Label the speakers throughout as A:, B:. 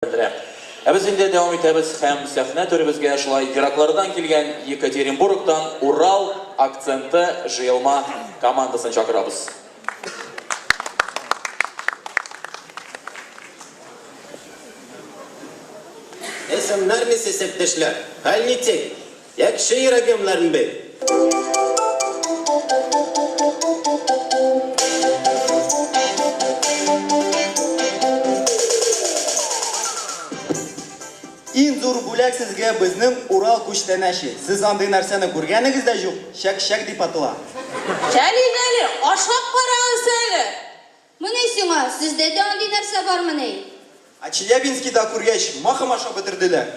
A: Белдерә. Ә без инде дәвам итәбез һәм сәхнә түребезгә шулай ераклардан килгән Екатеринбургтан Урал акценты җыелма командасын чакырабыз.
B: Исәннәрмесез, иптәшләр! Хәл ничек? Яхшы йөрәгемнәрме?
C: Иң зур бүләк сезгә безнең Урал күчтәнәче. Сез андый нәрсәне күргәнегез дә юк, чәк-чәк дип атала.
D: Җәлил әле, ашап карагыз әле!
E: Менә сиңа, сездә дә андый нәрсә бармыни?
C: Ә Челябинскида күргәч, махом ашап бетерделәр.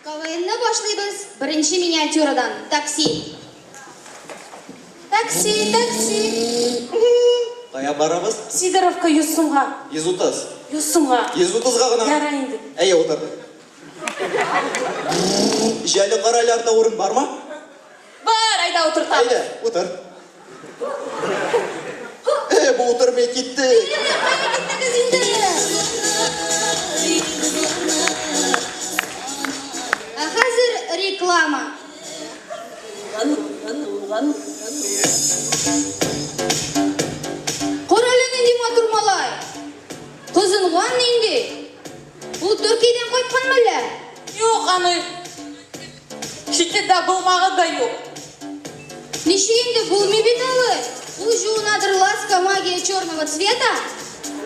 E: КВНны башлыйбыз беренче миниатюрадан, такси.
D: Такси, такси.
C: Кая барабыз?
D: Сидоровка 100 сумга.
C: 130.
D: 100 сумга.
C: 130-га гына.
D: Ярар инде.
C: Әйе, утыр. Җәле карале, артта урын бармы?
D: Бар, әйдә утыртабыз.
C: Әйдә, утыр. Э, бу утырмый китте.
E: Кая киттегез инде? Ә хәзер реклама. Карале, нинди матур малай. Кызынган нинди. Ул Төркиядән кайткан мәллә?
D: Юк, аны чит илдә булмагы да юк.
E: Ничек инде булмый бит алай? Ул җуынадыр ласка магия черного цвета?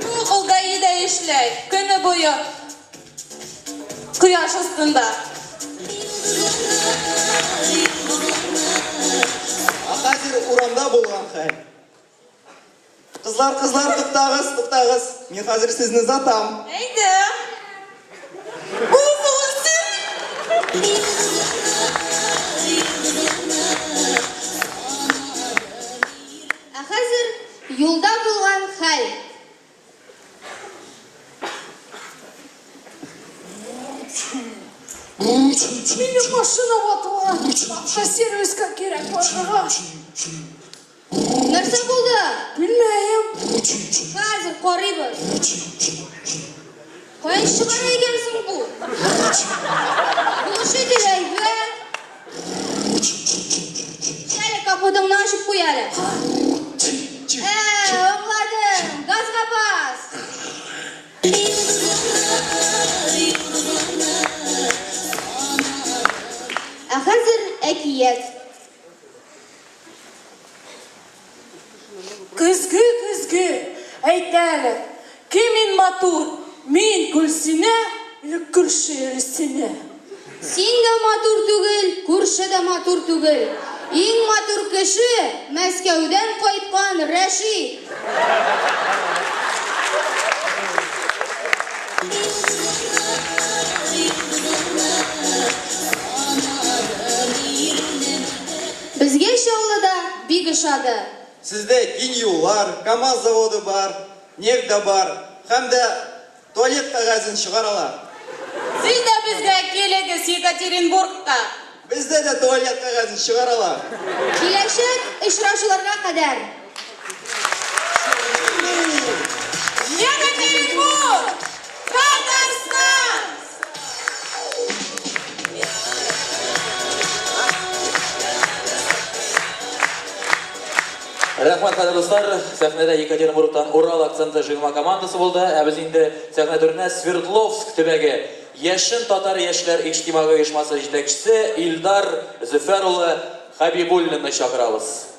D: Юк, ул ГАИда эшләй. Көне буе кояш астында.
C: Ә хәзер урамда булган хәл. Кызлар, кызлар, туктагыз, туктагыз. Мин хәзер сезне затам.
D: Әйдә. Узыгыз син.
E: Ә хәзер юлда булган хәл.
D: Минем машина ватылган. Автосервиска кирәк барырга.
E: Нәрсә булды?
D: Белмәем.
E: Хәзер карыйбыз. Каян чыгара икән соң бу? Глушитель әйбәт. Әле капотыңны ачып куй әле. Ә, аңладым. Газга бас. Ә хәзер әкият.
D: Көзге, көзге, әйт әле, кем иң матур, мин, Гөлсинә или күрше Гөлсинә?
E: Син дә матур түгел, күрше дә матур түгел. Иң матур кеше Мәскәүдән кайткан Рәшит. Безгә Чаллыда бик ошады.
C: Сездә киң юллар, КАМАЗ заводы бар, нефть дә бар, һәм дә туалет кәгазен чыгаралар.
D: Сез дә безгә килегез Екатеринбургка.
C: Бездә дә туалет кәгазен чыгаралар.
E: Киләчәк очрашуларга кадәр.
D: Екатеринбург! Татарстан!
A: Рәхмәт, кадерле дуслар. Сәхнәдә Екатеринбургтан Урал акценты җыелма командасы булды. Ә без инде сәхнә түренә Свердловск төбәге Яшен татар яшьләр иҗтимагый оешмасы җитәкчесе Илдар Зөфәр улы Хәбибуллинны чакырабыз.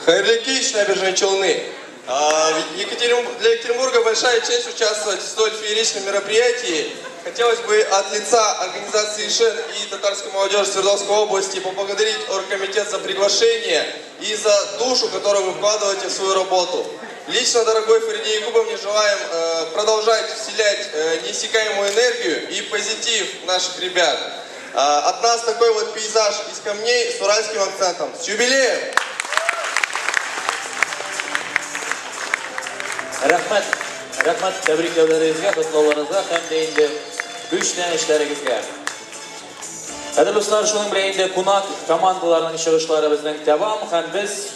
F: Хәерле кич, Набережные Челны. Для Екатеринбурга большая честь участвовать в столь фееричном мероприятии. Хотелось бы от лица организации ИШЕН и татарской молодежи Свердловской области поблагодарить оргкомитет за приглашение и за душу, которую вы вкладываете в свою работу. Лично, дорогой Фариде Якубовне, желаем продолжать вселять неиссякаемую энергию и позитив наших ребят. От нас такой вот пейзаж из камней с уральским акцентом. С юбилеем!
A: Рәхмәт, рәхмәт тәбрикләүләрегезгә, котлауларыгызга һәм дә инде Күчтәнәчләрегезгә. Кадерле дуслар, шуның белән инде кунак командаларының чыгышлары безнең тәмам һәм без.